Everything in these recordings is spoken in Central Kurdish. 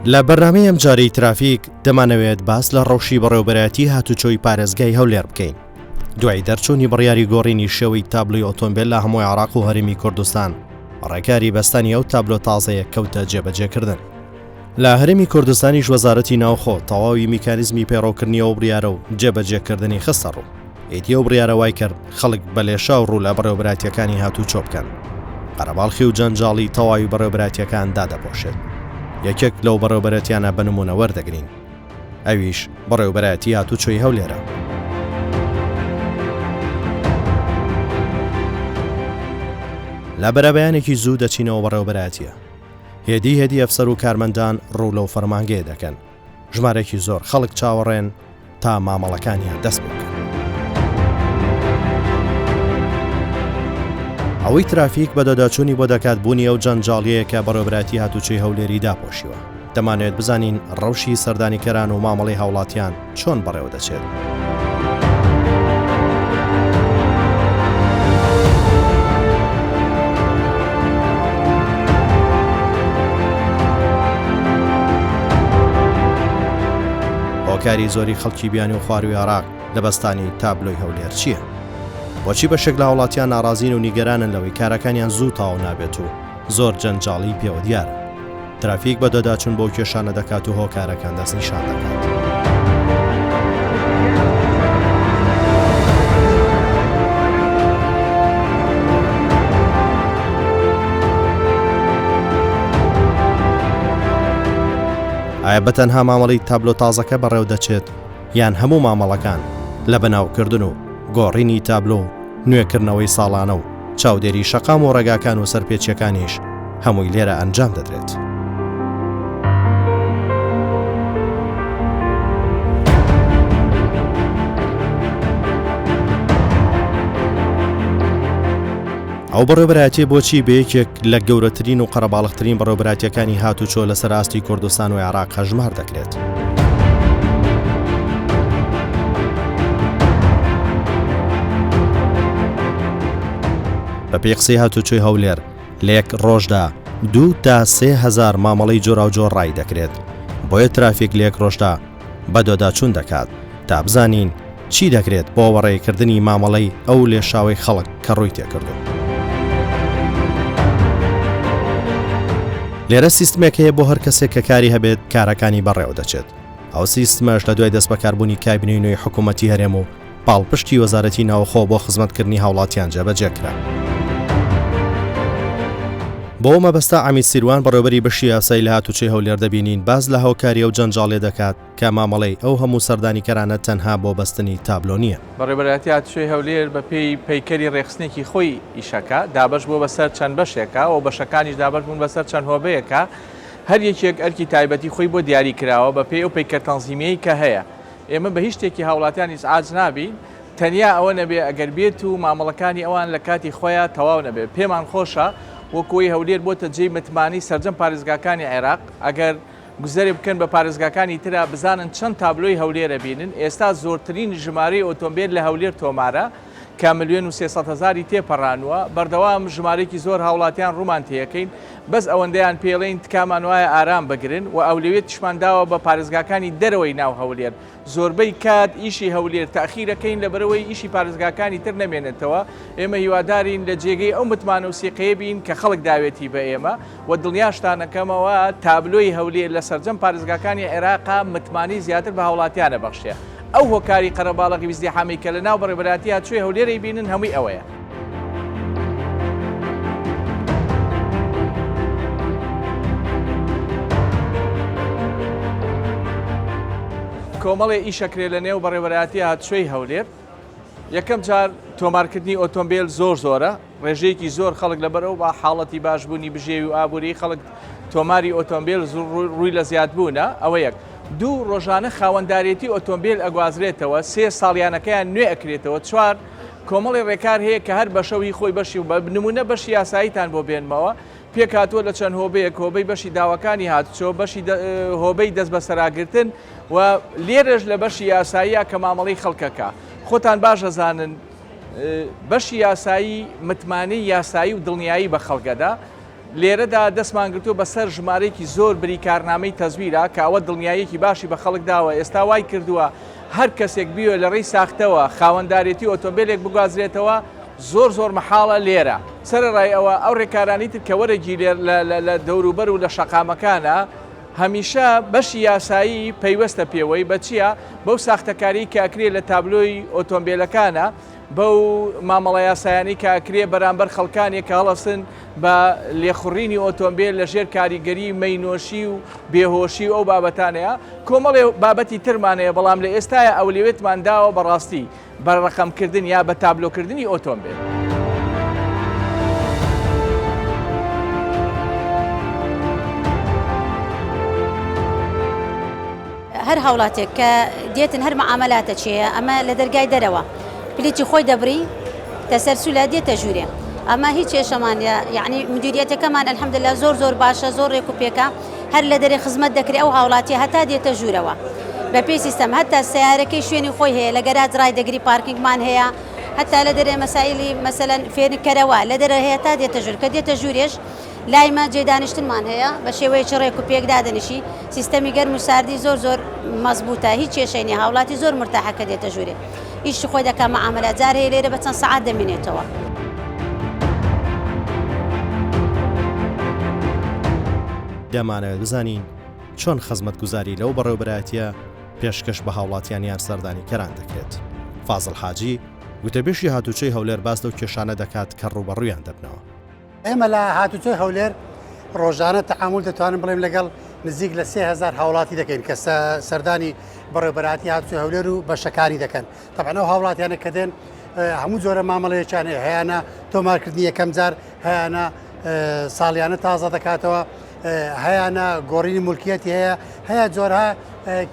لە بەرنامەی ئەمجارەی ترافیک دەمانەوێت باس لە ڕەوشی بەڕێوەبەرایەتی هاتوچۆی پارێزگای هەولێر بکەین. دوای دەرچوونی بڕیاری گۆڕینی شێوەی تابلۆی ئۆتۆمبێل لە هەموو عێراق و هەرێمی کوردستان، ڕێکاری بەستانی ئەو تابلۆ تازەیە کەوتە جێبەجێکردن. لە هەرێمی کوردستانیش وەزارەتی ناوخۆ تەواوی میکانیزمی پەیڕەوکردنی ئەو بڕیارە و جێبەجێکردنی خستە ڕوو. ئیدی ئەو بڕیارە وای کرد خەڵک بە لێشاو ڕوو لە بەڕێوەبەرایەتییەکانی هاتووچۆ بکەن. قەرەباڵخی و جەنجاڵی تەواوی بەڕێوەبەرایەتییەکان دادەپۆشێت. یەکێک لەو بەڕێوەبەرێتیانە بە نموونە وەردەگرین. ئەویش بەڕێوەبەرایەتی هاتووچۆی هەولێرە. لە بەرەبەیانێکی زوو دەچینەوە بەڕێوەبەرایەتییە. هێدی هێدی ئەفسەر و کارمەندان ڕوو لەو فەرمانگەیە دەکەن. ژمارەیەکی زۆر خەڵک چاوەڕێن تا مامەڵەکانیان دەست پێ بکەن. ئەوەی ترافیک بەدواداچوونی بۆ دەکات بوونی ئەو جەنجاڵیەیە کە بەڕێوەبەرایەتی هاتوچۆی هەولێری داپۆشیوە. دەمانەوێت بزانین ڕەوشی سەردانیکەران و مامەڵەی هاوڵاتیان چۆن بەڕێوە دەچێت. هۆکاری زۆری خەڵکی بیانی و خواروی عێراق لە بەستانی تابلۆی هەولێر چییە؟ بۆچی بەشێک لە هاوڵاتیان ناڕازین و نیگەرانن لەوەی کارەکانیان زوو تەواو نابێت و زۆر جەنجاڵی پێوە دیارە؟ ترافیک بەدواداچوون بۆ کێشانە دەکات و هۆکارەکان دەستنیشان دەکات. ئایا بەتەنها مامەڵەی تابلۆ تازەکە بەڕێوە دەچێت یان هەموو مامەڵەکان لە بەناوکردن و گۆڕینی تابلۆ و نوێکردنەوەی ساڵانە و چاودێری شەقام و ڕێگاکان و سەرپێچیەکانیش هەمووی لێرە ئەنجام دەدرێت. ئەو بەڕێوەبەرایەتیە بۆچی بە یەکێک لە گەورەترین و قەرەباڵغترین بەڕێوەبەرایەتیەکانی هاتوچۆ لەسەر ئاستی کوردستان و عێراق هەژمار دەکرێت؟ بەپێی قسەی هاتوچۆی هەولێر لە یەک ڕۆژدا دوو تا 3000 مامەڵەی جۆراوجۆر ڕای دەکرێت بۆیە ترافیک لە یەک ڕۆژدا بەدواداچوون دەکات تا بزانین چی دەکرێت بۆ وەڕێکردنی مامەڵەی ئەو لێشاوەی خەڵک کە ڕووی تێکردوون. لێرە سیستمێک هەیە بۆ هەر کەسێک کە کاری هەبێت کارەکانی بەڕێوە دەچێت. ئەو سیستمەش لە دوای دەستبەکاربوونی کابینەی نوێی حکوومەتی هەرێم و پاڵپشتی وەزارەتی ناوخۆ بۆ خزمەتکردنی هاوڵاتیان جێبەجێ کرا. بۆ ئەو مەبەستە عەمید سیروان بەڕێوەبەری بەشی یاسایی لە هاتوچۆی هەولێر دەبینین باس لە هۆکاری ئەو جەنجاڵیە دەکات کە مامەڵەی ئەو هەموو سەردانیکەرانە تەنها بۆ بەستنی تابلۆ نییە. بەڕێوەبەرایەتی هاتوچۆی هەولێر بەپێی پەیکەری ڕێکخستنێکی خۆی ئیشەکا، دابەش بووە بەسەر چەند بەشێکا و بەشەکانیش دابەش بوون بەسەر چەند هۆبەیەکا، هەر یەکێک ئەرکی تایبەتی خۆی بۆ دیاری کراوە بەپێی ئەو پەیکەر تەنزیمیەی کە هەیە. ئێمە بە هیچ شتێکی هاوڵاتیان ئیزعاج نابین، تەنیا ئەوە نەبێ ئەگەر بێت و مامەڵەکانی ئەوان لە کاتی خۆیا تەواو نەبێ. پێمان خۆشە وەکو ئەوەی هەولێر بۆتە جێی متمانەی سەرجەم پارێزگاکانی عێراق، ئەگەر گوزەرێ بکەن بە پارێزگاکانی ترا بزانن چەند تابلۆی هەولێر ئەبینن، ئێستا زۆرترین ژمارەی ئۆتۆمبێل لە هەولێر تۆمارە کە ملیۆن و 300 هەزاری تێپەڕانووە، بەردەوام ژمارەیەکی زۆر هاوڵاتیان ڕوومان تێیەکەین، بەس ئەوەندەیان پێڵێین تکامان وایە ئارام بگرن و ئەولەویەتیشمان داوە بە پارێزگاکانی دەرەوەی ناو هەولێر، زۆربەی کات ئیشی هەولێر تاخیرەکەین لەبەرئەوەی ئیشی پارێزگاکانی تر نەمێنێتەوە، ئێمە هیوادارین لە جێگەی ئەو متمانە و سیقەیە بین کە خەڵک داوێتی بە ئێمە و دڵنیاشتان ئەکەمەوە تابلۆی هەولێر لە سەرجەم پارێزگاکانی عێراقا متمانەی زیاتر بە هاوڵاتیان ئەبەخشێ ئەو هۆکاری قەرەباڵغی و ئیزدیحامەی کە لە ناو بەڕێوەبەرایەتی هاتوچۆی هەولێر ئەیبینن هەمووی ئەوەیە. کۆمەڵێ ئیش ئەکرێ لە نێو بەڕێوەبەرایەتی هاتوچۆی هەولێر یەکەم جار تۆمارکردنی ئۆتۆمبیل زۆر زۆرە ڕێژەیەکی زۆر خەڵک لەبەر ئەو بە حاڵەتی باشبوونی بژێوی و ئابووری خەڵک تۆماری ئۆتۆمبیل ڕووی لە زیادبوونە ئەوە یەک دوو ڕۆژانە خاوەندارێتی ئۆتۆمبیل ئەگوازرێتەوە سێ ساڵیانەکەیان نوێ ئەکرێتەوە چوار کۆمەڵی ڕێکار هەیە کە هەر بەشە و هی خۆی بەشی و بە نمونە بەشی یاساییتان بۆ بێنمەوە پێکهاتووە لە چەند هۆبەیەک هۆبەی بەشی داواکانی هاتوچۆ بەشی هۆبەی دەست بەسەراگرتن و لێرەش لە بەشی یاساییە کە مامەڵەی خەڵکەکە خۆتان باش ئەزانن بەشی یاسایی متمانەی یاسایی و دڵنیایی بە خەڵکەدا. لێرەدا دەستمان گرتووە بەسەر ژمارەیەکی زۆر بریکارنامەی تەزویرا کە ئەوە دڵنیاییەکی باشی بە خەڵک داوە ئێستا وای کردووە هەر کەسێک بیەوێت لە ڕێی ساختەوە خاوەندارێتی ئۆتۆمبێلێک بگوازرێتەوە زۆر زۆر مەحاڵە لێرە. سەرەڕای ئەوە ئەو ڕێکارانەی تر کە وەرەگیرێت لە دەوروبەر و لە شەقامەکانە هەمیشە بەشی یاسایی پەیوەستە پێوەی بە چیە؟ بەو ساختەکاریەی کە ئەکرێ لە تابلۆی ئۆتۆمبێلەکانە، بەو مامەڵە یاسایانەی کە ئەکرێ بەرامبەر خەڵکانێک کە هەڵەسن بە لێخوڕینی ئۆتۆمبێل لە ژێر کاریگەری مەینۆشی و بێهۆشی و ئەو بابەتانەیە، کۆمەڵێ بابەتی ترمان هەیە بەڵام لە ئێستایا ئەولەوێتمان داوە بەڕاستی بە ڕەقەمکردن یا بە تابلۆکردنی ئۆتۆمبێل. هەر هاوڵاتێک کە دێتن هەر معاملاتە چێە ئەمە لە دەرگای دەرەوە پلیتی خۆی دەبری تەسەرسولە دێتە ژوورێ ئەمە هیچ کێشەمان نیە یعنی مدیریەتەکەمان الحمدلله زۆر زۆر باشە زۆر ڕێک و پێکە هەر لە دەرێ خزمەت دەکرێ ئەو هاوڵاتیە هەتا دێتە ژوورەوە بە پێی سیستەم هەتا سیارەکەی شوێنی خۆی هەیە لە گەراج ڕای دەگری پارکینگمان هەیە هەتا لە دەرێ مەسائلی مەسەلەن فێنککەرەوە لە دەرە هەیە تا دێتە ژوور کە دێتە ژوورێش لای مە جێ دانیشتنمان هەیە بە شێوەیەکی ڕێک و پێک دادەنیشی سیستەمی گەرم و ساردی زۆر زۆر مەزبوتە هیچ کێشەی نیە هاوڵاتی زۆر مرتاحە کە دێتە ژوورێ ئیشی خۆی دەکا مەعامەلە جار هەیە لێرە بە چەند سەعات دەمینێتەوە. دەمانەوێت بزانین چۆن خزمەتگوزاری لەو بەڕێوەبەرایەتییە پێشکەش بە هاوڵاتیان یان سەردانیکەران دەکرێت. فازڵ حاجی، گوتەبێژی هاتوچۆی هەولێر باس لەو کێشانە دەکات کە ڕووبەڕوویان دەبنەوە. ئێمە لە هاتوچۆی هەولێر ڕۆژانە تەعامول دەتوانم بڵێم لەگەڵ نزیک لە 3000 هاوڵاتی دەکەین کە سەردانی بەڕێوبەراتی هاتوچۆی هەولێر و بەشەکانی دەکەن تەبعەن ئەو هاوڵاتیانە کە دێن هەموو جۆرە مامەڵەیەکیان هەیە هەیانە تۆمارکردنی یەکەم جار هەیانە ساڵیانە تازە دەکاتەوە هەیانە گۆڕینی ملکیەتی هەیە هەیە جۆرها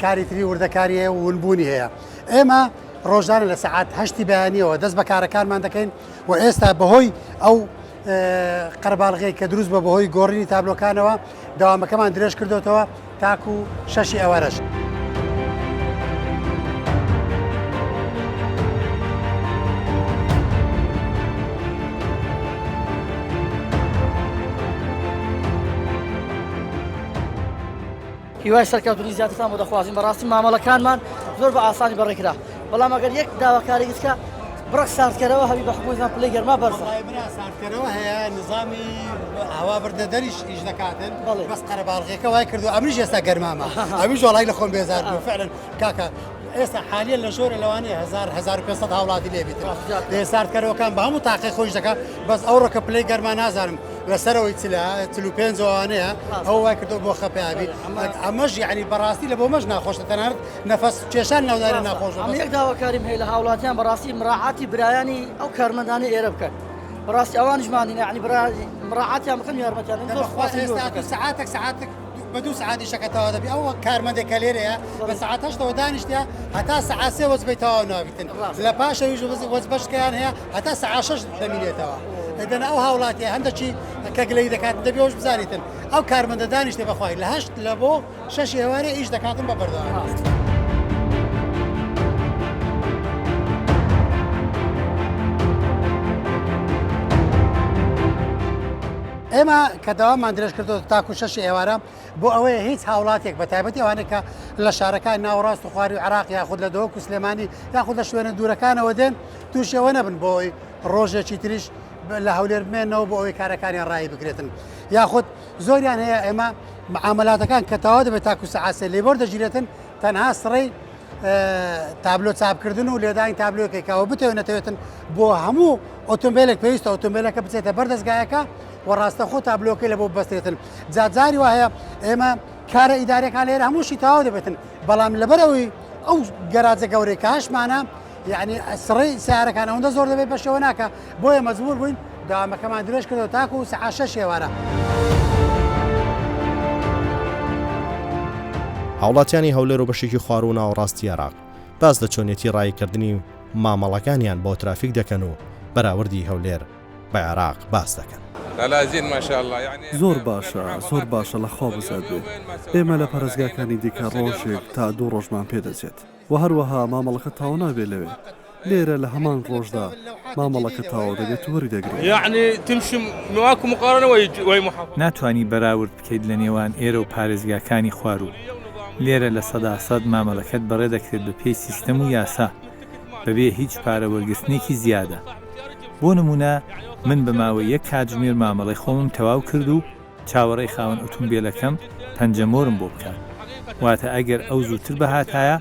کاری تری وردەکاری هەیە و ونبوونی هەیە ئێمە ڕۆژانە لە سەعات هەشتی بەیانیەوە دەست بە کارەکانمان دەکەین و ئێستا بەهۆی ئەو قەرەباڵغیەی کە دروست بە بەهۆی گۆڕینی تابلۆکانەوە دەوامەکەمان درێژ کردوتەوە تاکو شەشی ئێوارەش. هیوای سەرکەوتنی زیاترتان بۆ دەخوازین بەڕاستی مامەڵەکانمان زۆر بە ئاسانی بەڕێکرا بەڵام ئەگەر یەک داواکاری گچکە بڕەک ساردکەرەوە هەبی بە حکومەتمان پلەی گەرما بەرزە وەڵای برا ساردکەرەوە هەیە نظامی هەوا بردنە دەریش ئیش دەکاتن بەڵێ. بەس قەرەباڵغیەکە وای کردو ئەمنیش ئێستا گەرمامە ئەمیش وەڵای لە خۆم بێزار بوو فعلا کاکە ئێستا حالیە لە ژۆرە لەوانەیە 1000 1500 هاوڵاتی لێ بیتن لێ ساردکەرەوەکان بە هەموو تاقی خۆش دەکا بەس ئەوڕۆ کە پلەی گەرما نازانم لەسەرەوەی چلە 45 ئەوانەیە ئەو وای کردو بۆ خەپیابی ئەمەش یعنی بەڕاستی لە بۆ مەش ناخۆشە تەنانەت نەفەس کێشان ناودارە ناخۆشە ئەمە یەک داواکاریم هەیە لە هاوڵاتیان بەڕاستی مراعاتی برایانی ئەو کارمەندانەی ئێرە بکەن بەڕاستی ئەوانیش ماندین یعنی برا مراعاتیان بکەن یارمەتیان زۆر سوپاسی ئێستا سەعاتێک سەعاتێک بە دوو سەعات ئیشەکە تەواو دەبی ئەو کارمەندێک کە لێرەیە بە سەعات هەشتەوە دانیشتە هەتا سەعات سێ وەجبەی تەواو نابیتن لە پاشەویش وەجبەشکەیان هەیە هەتا سەعات شەش دەمینێتەوە ئەدەن ئەو هاوڵاتیە هەندێکی کە گلەیی دەکات دەبێ ئەوش بزانیتن ئەو کارمەندە دانیشتێ بەخوای لە هەشت لە بۆ شەشی ئێوارێ ئیش دەکاتن بە بەردەوامی. ئێمە کە دەوامان درێژ کردو تاکو شەشی ئێوارە بۆ ئەوەیە هیچ هاوڵاتێک بە تایبەتی ئەوانەی کە لە شارەکان ناوەڕاست و خواری عراق یاخود لە دهۆک و سلێمانی یاخود لە شوێنە دوورەکانەوە دێن تووشی ئەوە نەبن بۆ ئەوەی ڕۆژێکی تریش لە هەولێر بمێنەوە بۆ ئەوەی کارەکانیان ڕایی بکرێتن یاخود زۆریان هەیە ئێمە معاملاتەکان کە تەواو دەبێت تاکو سەعات سێ لێبۆر دەگیرێتن تەنها سڕەی تابلۆ چاپکردن و لێدانی تابلۆکەی کەەوە بتەوێت نەتەوێتن بۆ هەموو ئۆتۆمبیلێک پێویستە ئۆتۆمبیلەکە بچێتە بەر دەستگایەکە و ڕاستەخۆ تابلۆکەی لە بۆ بەستێتن جاجاری وا هەیە ئێمە کارە ئیدارەکان لێرە هەمووشی تەواو دەبێتن بەڵام لەبەرەوەی ئەو گەراجە گەورەی کە هەشمانە یعنی سڕی سیارەکان ئەوەندە زۆر دەبێت بەشەوە ناکە بۆیە مەجبور بووین داوامەکەمان درێژ کردەوە تاکو سەعات شەش ئێوارە. هاوڵاتیانی هەولێر و بەشێکی خواروو و ناوەڕاستی عێراق باس لە چۆنیەتی ڕاییکردنی مامەڵەکانیان بۆ ترافیک دەکەن و بەراوردی هەولێر بە عێراق باس دەکەن. زۆر باشە زۆر باشە لە خوا بەزیاد بێ ئێمە لە پارێزگاکانی دیکە ڕۆژێک تا دوو ڕۆژمان پێ دەچێت. وە هەروەها مامەڵەکە تەواو نابێ لەوێ. لێرە لە هەمان ڕۆژدا مامەڵەکە تەواو دەبێت و وەری دەگرین. ناتوانی بەراورد بکەیت لە نێوان ئێرە و پارێزگاکانی خواروو. لێرە 100% مامەلەکەت بەڕێ دەکرێت بە پێی سیستەم و یاسا بەبێ هیچ پارە وەرگرتنێکی زیادە. بۆ نموونە من بە ماوەی یەک کاتژمێر مامەڵەی خۆمم تەواو کرد و چاوەڕێی خاوەن ئوتومبێلەکەم پەنجەمۆرم بۆ بکات. واتە ئەگەر ئەو زووتر بهاتایە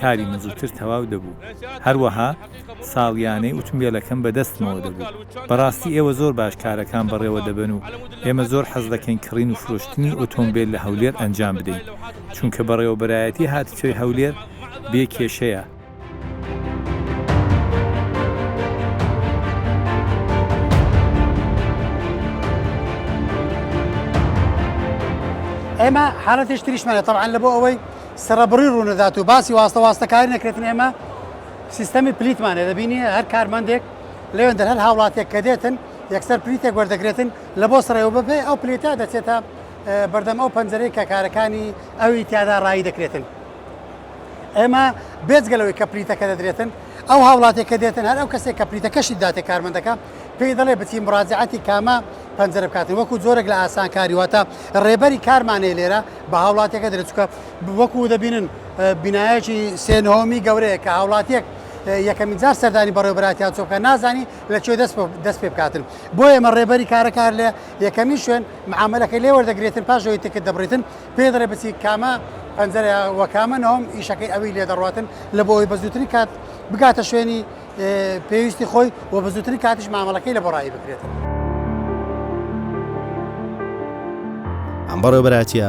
کاری من زووتر تەواو دەبوو. هەروەها ساڵیانەی ئوتومبێلەکەم بە دەستمەوە دەبوو. بەڕاستی ئێوە زۆر باش کارەکان بەڕێوە دەبەن و ئێمە زۆر حەز دەکەین کڕین و فرۆشتنی ئۆتۆمبێل لە هەولێر ئەنجام بدەین، چونکە بەڕێوەبەرایەتی هاتوچۆی هەولێر بێ کێشەیە. ئێمە حالەتێش تریشمان هەیە تەبعەن لە بۆ ئەوەی سەرەبڕی ڕوونەدات و باسی واستە واستەکاری نەکرێتن ئێمە سیستەمی پلیتمان هەیە دەبینی هەر کارمەندێک لەوێندەر هەر هاوڵاتێک کە دێتن یەکسەر پلیتێک وەردەگرێتن لە بۆ سڕێ و بەپێ ئەو پلیتە دەچێتە بەردەم ئەو پەنجەرەی کە کارەکانی ئەوی تیادا ڕایی دەکرێتن. ئێمە بێجگە لەوەی کە پلیتەکە دەدرێتن ئەو هاوڵاتێک کە دێتن هەر ئەو کەسێک کە پلیتەکەشی داتێ کارمەندەکە پێی دەڵێ بچی مڕاجعەتی کامە پەنجەرە بکاتن وەکو جۆرێک لە ئاسانکاری واتە ڕێبەری کارمانەیە لێرە بە هاوڵاتیەکە دەرێت چونکە وەکو دەبینن بینایەکی سێ نهۆمی گەورەیە کە هاوڵاتیەک یەکەمین جار سەردانی بەڕێوەبەرایەتی هاتوچۆ بکات نازانی لە کوێ دەست دەست پێ بکاتن بۆ ئێمە ڕێبەری کارەکار لە یەکەمین شوێن معاملەکەی لێ وەردەگرێتن پاش ئەوەی تکت دەبڕیتن پێی دەڵێ بچی کامە پەنجەرە و کامە نهۆم ئیشەکەی ئەوی لێ دەڕواتن لە بۆ ئەوەی بە زووترین کات بگاتە شوێنی پێویستی خۆی و بە زووترین کاتیش مامەڵەکەی لە بۆ ڕایی بکرێتن. ئەم بەڕێوەبەرایەتییە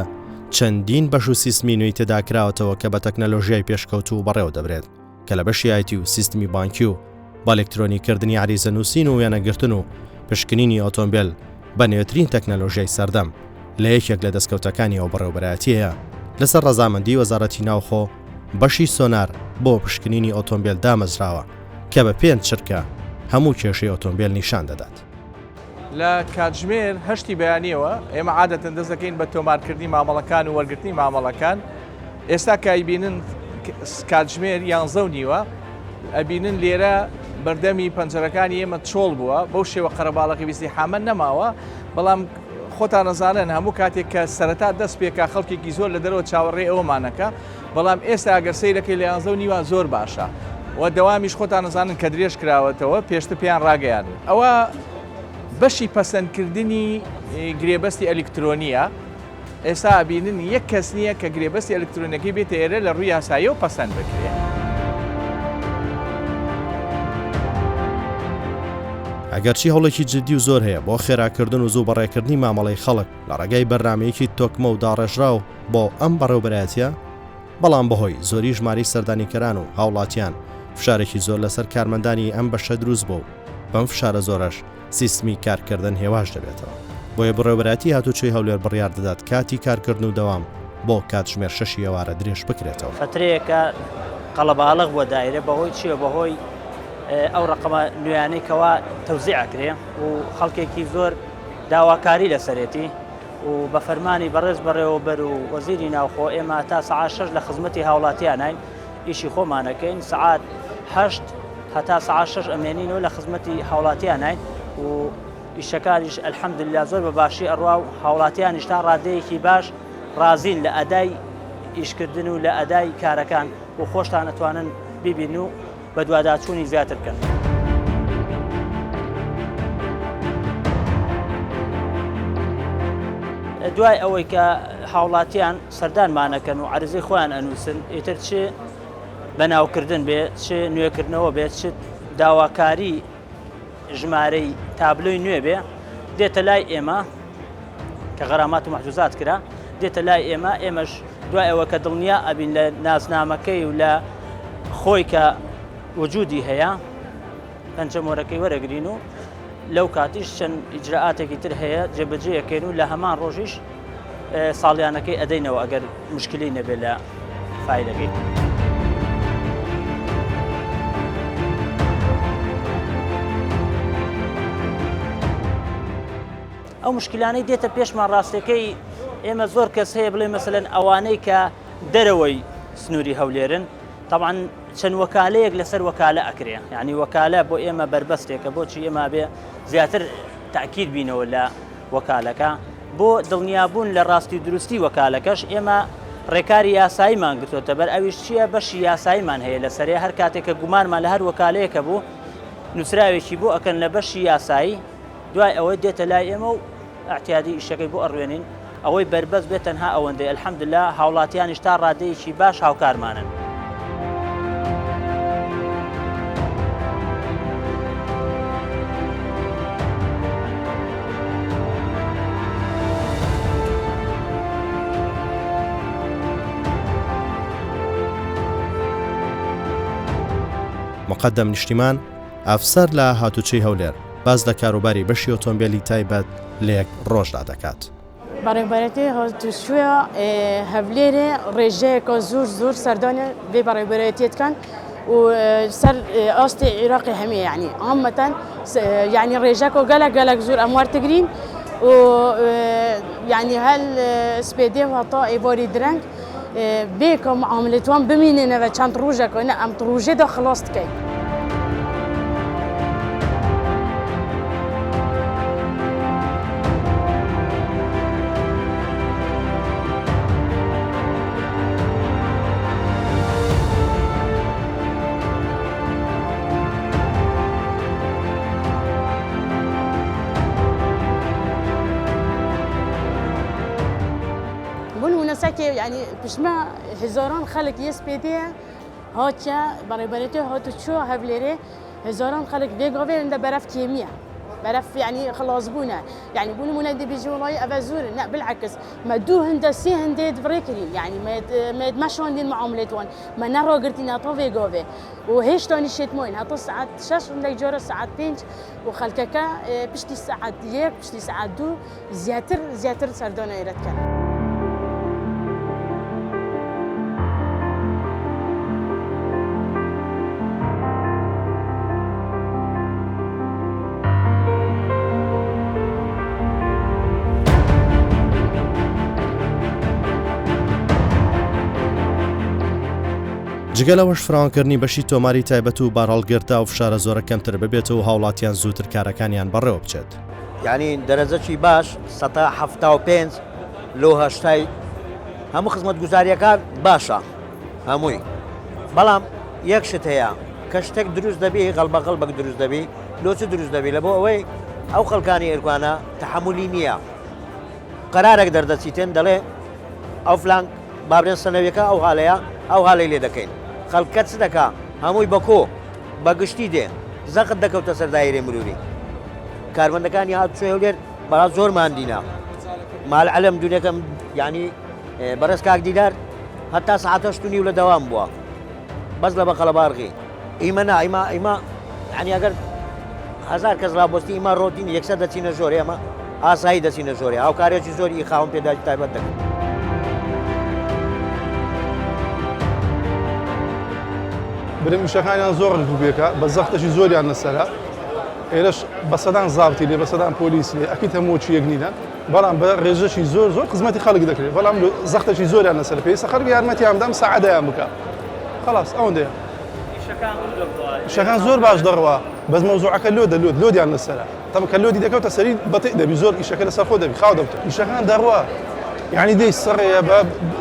چەندین بەش و سیستمی نوێی تێدا کراوەتەوە کە بە تەکنەلۆژیای پێشکەوتوو بەڕێوە دەبرێت کە لە بەشی ئایتی و سیستمی بانکی و بە ئەلکترۆنی کردنی عەریزە نووسین و وێنەگرتن و پشکنینی ئۆتۆمبێل بە نوێترین تەکنەلۆژیای سەردەم لە یەکێک لە دەستکەوتەکانی ئەو بەڕێوەبەرایەتیەیە لەسەر ڕەزامەندی وەزارەتی ناوخۆ بەشی سۆنار بۆ پشکنینی ئۆتۆمبێل دامەزراوە کە بە پێنج چرکە هەموو کێشەی ئۆتۆمبێل نیشان دەدات. لە کاتژمێر هەشتی بەیانیەوە ئێمە عادەتەن دەست دەکەین بە تۆمارکردنی مامەڵەکان و وەرگرتنی مامەڵەکان، ئێستا کە ئەیبینن کاتژمێر یانزە و نیوە ئەبینن لێرە بەردەمی پەنجەرەکانی ئێمە چۆڵ بووە، بەو شێوە قەرەباڵغی ئیزدیحامە نەماوە، بەڵام خۆتان ئەزانن هەموو کاتێک کە سەرەتا دەست پێکا خەڵکێکی زۆر لە دەرەوە چاوەڕێی ئەوەمانەکە، بەڵام ئێستا ئەگەر سەیرەکەی لە یانزە و نیوە زۆر باشە و دەوامیش خۆتان ئەزانن کە درێژ کراوەتەوە پێشتر پێیان ڕاگەیاندن ئەوە بەشی پەسەندکردنی گرێبەستی ئەلیکترۆنیە ئێستا ئەبینن یەک کەس نییە کە گرێبەستی ئەلکترۆنیەکەی بێتە ئێرە لە ڕووی یاساییەوە پەسەند بکرێ. ئەگەرچی هەوڵێکی جددی و زۆر هەیە بۆ خێراکردن و زوو بەڕێکردنی مامەڵەی خەڵک لە ڕێگای بەرنامەیەکی تۆکمە و داڕێژراو بۆ ئەم بەڕێوبەرایەتیە، بەڵام بەهۆی زۆری ژمارەی سەردانیکەران و هاوڵاتیان فشارێکی زۆر لەسەر کارمەندانی ئەم بەشە دروست بووە و بەم فشارە زۆرەش سیستمی کارکردن هێواش دەبێتەوە. بۆیە بەڕێوەبەرایەتی هاتوچۆی هەولێر بڕیار دەدات کاتی کارکردن و دەوام بۆ کاتژمێر شەشی ئێوارە درێژ بکرێتەوە. فەترەیەکە قەڵەباڵغ بووە دایرە بەهۆی چییە بەهۆی ئەو ڕقەمە نوێیانەی کەوا تەوزیع ئەکرێ و خەڵکێکی زۆر داواکاری لەسەرێتی و بە فەرمانی بەڕێز بەڕێوەبەر و وەزیری ناوخۆ ئێمە تا سەعات شەش لە خزمەتی هاوڵاتیانین ئیشی خۆمانەکەین سەعات هەشت هەتا سەعات شەش ئەمێنینەوە لە خزمەتی هاوڵاتیانین و ئیشەکانیش الحمدللە زۆر بە باشی ئەڕوا و هاوڵاتیانیش تا ڕادەیەکی باش ڕازین لە ئەدای ئیشکردن و لە ئەدای کارەکان و خۆشتان ئەتوانن بیبین و بەدواداچوونی زیاتر بکەن. دوای ئەوەی کە هاوڵاتیان سەردانمانەکەن و عەرزەی خۆیان ئەنووسن ئیتر چ بەناوکردن بێ چ نوێکردنەوە بێت چ داواکاری ژمارەی تابلۆی نوێ بێ دێتە لای ئێمە کە غەرامات و مەحجوزات کرا دێتە لای ئێمە ئێمەش دوای ئەوە کە دڵنیا ئەبین لە نازنامەکەی و لە خۆی کە وجودی هەیە پەنجەمۆرەکەی وەرەگرین و لەو کاتیش چەند ئیجرائاتێکی تر هەیە جێبەجێەکەین و لە هەمان ڕۆژیش ساڵیانەکەی ئەدەینەوە ئەگەر مشکلی نەبێت لە فایلەکەی. ئەو مشکلانەی دێتە پێشمان ڕاستەکەی ئێمە زۆر کەس هەیە بڵێ مەسەلەن ئەوانەی کە دەرەوەی سنووری هەولێرن طبعا. چەند وەکالەیەک لەسەر وەکالە ئەکرێ یعنی وەکالە بۆ ئێمە بەربەستێکە بۆچی ئێمە بێ زیاتر تاکید بینەوە لە وەکالەکە بۆ دڵنیابوون لە ڕاستی و دروستی وەکالەکەش ئێمە ڕێکاری یاساییمان گرتۆتە بەر ئەویش چییە بەشی یاساییمان هەیە لەسەرێ هەر کاتێک کە گومانمان لە هەر وەکالەیەکە بوو نووسراوێکی بۆ ئەکەن لە بەشی یاسایی دوای ئەوە دێتە لای ئێمە و ئەعتیادی ئیشەکەی بۆ ئەڕوێنین ئەوەی بەربەست بێت تەنها ئەوەندەی الحمدللە هاوڵاتیانیش تا ڕادەیەکی باش هاوکارمانن. مقدم نیشتیمان، ئەفسەر لە هاتوچۆی هەولێر، باس لە کاروباری بەشی ئۆتۆمبێلی تایبەت لە یەک ڕۆژدا دەکات. بەڕێوبەرێتی هاتوچۆی هەولێرێ ڕێژەیەکە زۆر زۆر سەردانە بێ بەڕێوبەرێتیە دکەن و سەر ئاستی عێراقی هەمی یعنی عامەتەن یعنی ڕێژەکە گەلک گەلک زۆر ئەم وەرتگرین و یعنی هەل سپێدێ و هەتا ئێواری درەنگ بێ کە معاملەتوان بمینێنەوە چەند ڕۆژەکە نە ئەم ڕۆژێدا خلاص دکەین. بۆ نمونە سەکێ یعنی پشتمە هزاران خەڵک یە سپێدەیە هاتیە بەڕێوبەرێتی هاتوچۆ هەولێرێ هزاران خەڵک بێ گاوێ هەندە بەرەف کێمیە بەرەف یعنی خلاص بوونە یعنی بۆ نمونە دەبێژی وڵی ئەڤ زۆر نە بالعکس مە دوو هەندە سێ هەندێت بڕێ کرین یعنی مێت مەشاندین معاملێت وان مە نەڕاگرتین هەتا وێ گاوێ و هێشتا نیشێت ماین هەتا سعات شەش هەندێک جارە سعات پێنج و خەڵکەکە پشتی سعات یەک پشتی سعات دوو زیاتر زیاتر سەردانە ئێرە دکەن. جگە لەوەش فراوانکردنی بەشی تۆماری تایبەت و بارهەڵگر تا ئەو فشارە زۆرە کەمتر ببێتەوە و هاوڵاتیان زووتر کارەکانیان بەڕێوە بچێت. یانی دەرەجەکی باش سەتا 75 لۆ هەشتای هەموو خزمەتگوزاریەکان باشە هەمووی بەڵام یەک شت هەیە کە شتێک دروست دەبی غەڵبە غەڵبەک دروست دەبی لۆ چ دروست دەبی لە بۆ ئەوەی ئەو خەڵکانی ئێرکانە تەحملی نییە قەرارێک دەردەچیتن دەڵێ ئەو فلان بابرێن سەنەویەکە ئەو هاالەیە ئەو هاالەی لێ دەکەین خەڵکە چ دەکا هەمووی بەکۆ بە گشتی دێ زەخت دەکەوتە سەر دایرەی مروری کارمەندەکانی هاتوچۆی هەولێر بەڕاست زۆر ماندینە مال عەلەم دونەکەم یعنی بەڕێز کاک دیدار هەتا ساعتەشت و نیو لە دەوام بووە بەس لە بەقەڵەبارغی ئیمە نا ئیمە ئیمە یعنی ئەگەر هزار کەس ڕابۆستی ئیمە ڕۆتین یەکسەر دەچینە ژۆرێ ئێمە ئاسایی دەچینە ژۆرێ هاوکارێکی زۆر ئی خاوەن پێداویستی تایبەت دەکەن. برم ئیشەکانیان زۆر ڕێک و پێکە بە زەختەکی زۆریان لەسەرە ئێرەش بە سەدان زابتی لێ بە سەدان پۆلیس لێ ئەکید هەموو چی یەک نینە بەڵام بە ڕێژەکی زۆر زۆر خزمەتی خەڵک دەکرێت بەڵام زەختێکی زۆریان لەسەر پێویستە خەڵک یارمەتیان بدەم ساعدەیان بکە خلاص ئەوەندەیە ئیشەکان زۆر باش دەڕوا بەس مەوزوعەکە لۆدە لۆد لۆدیان لەسەرە تەبعەن کە لۆدی دەکەوتە سەری بەتیء دەبی زۆر ئیشەکە لەسەر خۆ دەبی خاو دەبتە ئیشەکان دەڕوا یعنی دەی سڕەیە بە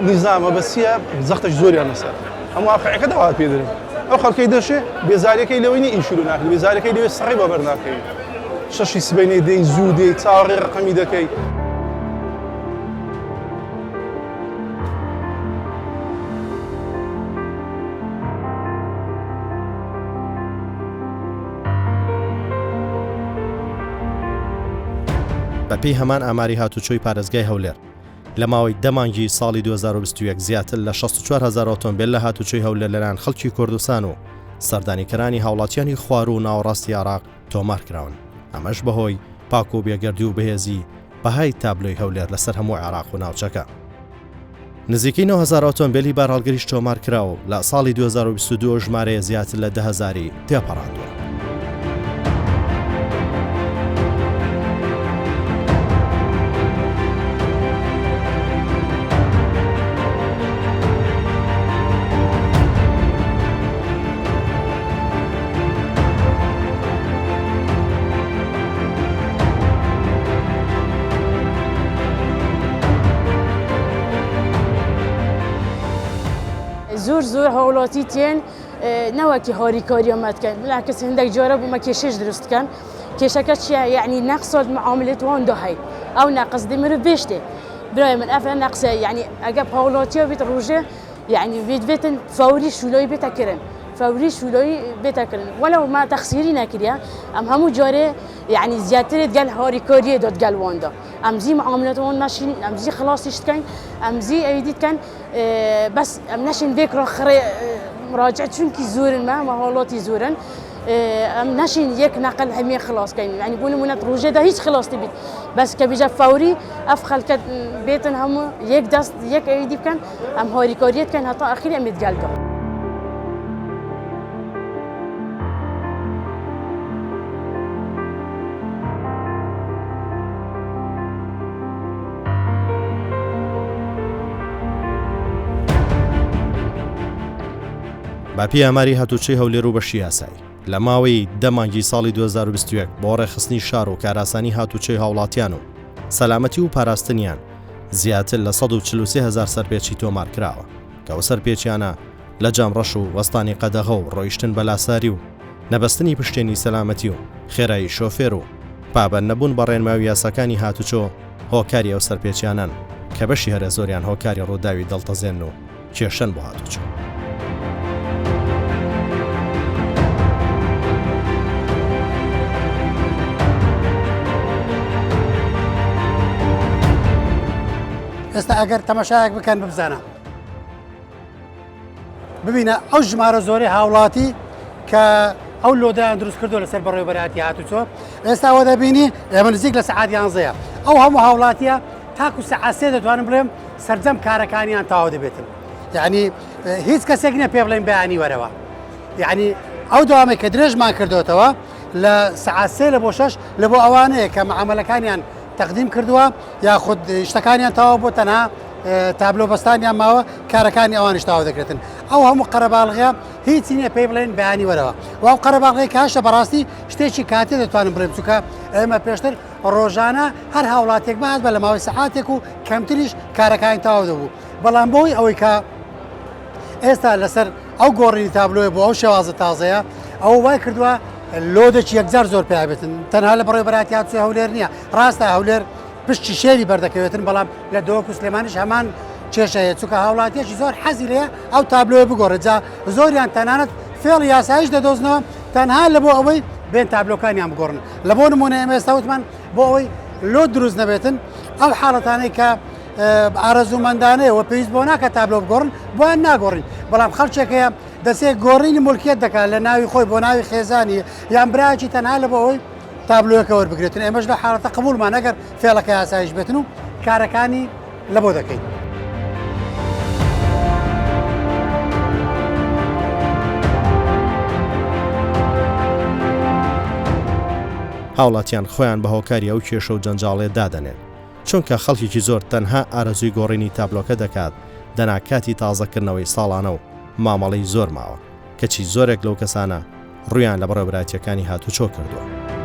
نیزامە بە سیە زەختێک زۆریان لەسەر هەموو واقعەکە داوات پێ دەرن ئەو خەڵکەی دەشێ بێزاریەکەی لەوەی نیە ئیشی لۆ ناکرێ بێزاریەکەی لەوەی سڕی بە بەر ناکەوی شەشی سبەینێ دێی زوو دێی چاوەڕێی ڕەقەمی دەکەی. بەپێی هەمان ئاماری هاتوچۆی پارێزگای هەولێر، لە ماوەی دە مانگی ساڵی 2021 زیاتر لە 64 هەزار ئۆتۆمبێل لە هاتوچۆی هەولێر لەلایەن خەڵکی کوردستان و سەردانیکەرانی هاوڵاتیانی خواروو و ناوەڕاستی عێراق تۆمارکراون، ئەمەش بەهۆی پاک و بێگەردی و بەهێزی بەهای تابلۆی هەولێر لەسەر هەموو عێراق و ناوچەکە. نزیکەی 9000 ئۆتۆمبێلی بارهەڵگریش تۆمارکرا و لە ساڵی 2022 ژمارەیە زیاتر لە 10 هەزاری تێپەڕاندووە. زۆر زۆر هاوڵاتی تێن نەوەکی هاریکاریە مە دکەن بالعکس هندێک جارە بۆ مە کێشەش دروست دکەن کێشەکە چییە یعنی نەقسات معاملەت وان دا هەی ئەو نەقس دی مرۆڤ بێشتێ برای من ئەفە نەقسە یعنی ئەگە هاوڵاتیە بیت ڕۆژێ یعنی بێت بێتن فەوری شولۆی بێتە کرن فەوری شولۆی بێتە کرن وەلو ما تەخسیری نەکریە ئەم هەموو جارێ یعنی زیاترت گەل هاریکاریە داد گەل واندا ئەم زی معاملەت وان مەشین ئەم زی خلاصیش دکەین ئەم زی ئەوی دیتکەن بەس ئەم نەشین بێکڕا خڕێ مراجع چونکی زۆرن مە مەهاڵاتی زۆرن ئەم نەشین یەک نەقل هەمێ خلاص کەین یعنی بۆ نمونە ڕۆژێدا هیچ خلاص بیت بەس کە بیژە فەوری ئەف خەلکە بێتن هەموو یەک دەست یەک ئەوی دی بکەن ئەم هاریکاریەت کەن هەتا ئەخیر ئەمێت گەلدا. بەپێی ئاماری هاتوچۆی هەولێر و بەشی یاسایی، لە ماوەی دە مانگی ساڵی 2021 بۆ ڕێکخستنی شار و کارئاسانی هاتوچۆی هاوڵاتیان و سەلامەتی و پاراستنیان زیاتر لە 143 هەزار سەرپێچی تۆمار کراوە کە ئەو سەرپێچیانە لە جامڕەش و وەستانی قەدەغە و ڕۆیشتن بە لاساری و نەبەستنی پشتێنی سەلامەتی و خێرایی شۆفێر و پابەند نەبوون بە ڕێنما و یاساکانی هاتوچۆ هۆکاری ئەو سەرپێچیانەن کە بەشی هەرە زۆریان هۆکاری ڕووداوی دڵتەزێن و کێشەن بۆ هاتوچۆ. ئێستا ئەگەر تەمەشایەک بکەن ببزانە ببینە ئەو ژمارە زۆرەی هاوڵاتی کە ئەو لۆدەیان دروست کردو لەسەر بەڕێوەبەرایەتی هاتوچۆ ئێستا ئەوە دەبینی ئێمە نزیک لە سەعات یانزەیە ئەو هەموو هاوڵاتیە تاکو سەعات سێ دەتوانم بڵێم سەرجەم کارەکانیان تەواو دەبێتن یعنی هیچ کەسێک نییە پێ بڵێن بەیانی وەرەوە یعنی ئەو داوامێک کە درێژمان کردوتەوە لە سەعات سێ لە بۆ شەش لە بۆ ئەوانەیە کە معاملەکانیان تەقدیم کردووە یاخود شتەکانیان تەواو بۆ تەنها تابلۆ بەستانیان ماوە کارەکانی ئەوانیش تەواو دەکرێتن ئەو هەموو قەرەباڵغە هیچی نییە پێی بڵێن بەیانی وەرەوە و ئەو قەرەباڵغەی کە هەشە بەڕاستی شتێکی کاتی دەتوانم بڵێم چونکە ئێمە پێشتر ڕۆژانە هەر هاوڵاتێک بهات بە لە ماوەی سەعاتێک و کەمتریش کارەکانی تەواو دەبوو بەڵام بەهۆی ئەوەی کە ئێستا لەسەر ئەو گۆڕینی تابلۆیە بۆ ئەو شێوازە تازەیە ئەو وای کردووە لۆدێکی یەکجار زۆر پیا بێتن تەنها لە بەڕێوەبەرایەتی هاتوچۆی هەولێر نییە ڕاستە هەولێر پشتی شێری بەردەکەوێتن بەڵام لە دهۆک و سلێمانیش هەمان کێشە هەیە چونکە هاوڵاتیەکی زۆر حەزی لێیە ئەو تابلۆیە بگۆڕێت جا زۆریان تەنانەت فێڵی یاساییش دەدۆزنەوە تەنها لە بۆ ئەوەی بێن تابلۆکانیان بگۆڕن لە بۆ نمونە ئێمە ئێستا وتمان بۆ ئەوەی لۆ دروست نەبێتن ئەو حاڵەتانەی کە ئارەزوومەندانەیە و پێویست بۆ ناکە تابلۆ بگۆڕن بۆیان ناگۆڕین بەڵام خەڵکێک هەیە دەچێت گۆڕینی ملکیت دەکات لە ناوی خۆی بۆ ناوی خێزانی یان برایەکی تەنها لە بۆ ئەوەی تابلۆیەکە وەربگرێتن ئێمەش لە حاڵەتە قبوڵمان ئەگەر فێڵەکە یاسایش بێتن و کارەکانی لە بۆ دەکەین. هاوڵاتیان خۆیان بە هۆکاری ئەو کێشە و جەنجاڵیە دادەنێن، چونکە خەڵکێکی زۆر تەنها ئارەزووی گۆڕینی تابلۆکە دەکات دەنا کاتی تازەکردنەوەی ساڵانە و مامەڵەی زۆر ماوە، کەچی زۆرێک لەو کەسانە ڕوویان لە بەڕێوەبەرایەتییەکانی هاتوچۆ کردووە.